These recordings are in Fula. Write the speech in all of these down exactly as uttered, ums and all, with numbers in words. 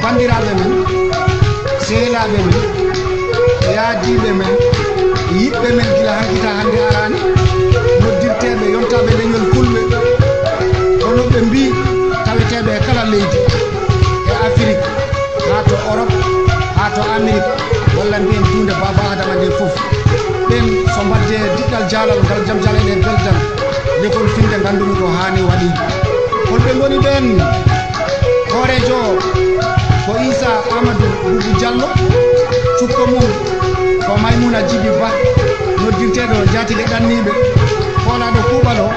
Banndiraaɓe men, sehilaaɓe men, yaadiiɓe men, yiɗɓe men gila hanki taa hannde araani, noddirteeɓe, yontaaɓe leñol Fulɓe, kono ɓe mbii taweteeɓe e kala leydi, e Afirik, haa to Orop, haa to Amerik, walla mbiyen duunde Baaba Adama nde fof. Ɓen so mbaɗde diɗɗal jaalal ngal, jam jala e beltal, lefol finde nganndumi ko haani waɗi. Holɓe ngoni ɓeen? Hooreejo ko Issa Amadou Boubou Diallo, cukko mum ko Maimouna Djiby Ba, noddirteeɗo Njaatige Ɗanniiɓe, koolaaɗo kuuɓal o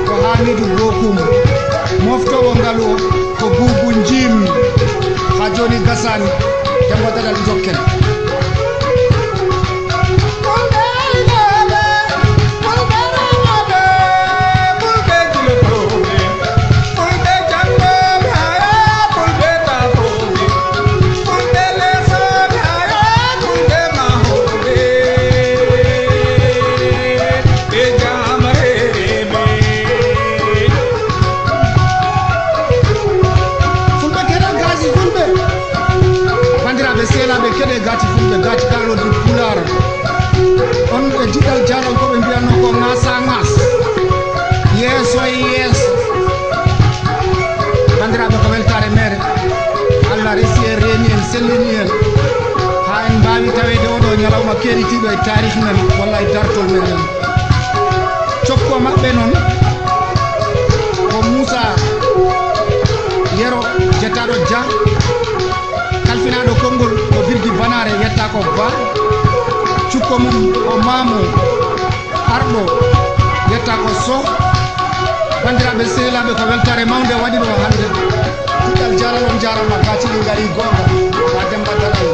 ko Hamidou Bokoum, moftoowo ngalu o ko Boubou Njim. Haa jooni gasaani, Demba Dadal jokken. Fulɓe keɗa gasi fulɓe. Banndiraaɓe sehilaaɓe, keɗe gati fulɓe, gati kalodi Pulaar. On e diɗɗal jaalal ko ɓe mbiyatnoo ko ŋasa ŋas. Yeeso e yeeso. Banndiraaɓe, ko weltaare meere. Allah resi en, reeni en, sellini en. Haa en mbaawi taweede oo ɗoo ñalawma keeritiiɗo e taarih men, walla e dartol meɗen. Cokko maɓɓe noon ko Muusa Yero, jettaaɗo Dia, kalfinaaɗo konngol ko Birgi Banaare, yettaa ko Ba, cukko mum ko Maamu Arɗo, yettaa ko Soh. Banndiraaɓe sehilaaɓe, ko weltaare mawnde waɗi ɗo hannde. Diɗɗal jaalal, on njaaraama, gaaciɗi ngarii goonga, wa Demba Daɗal.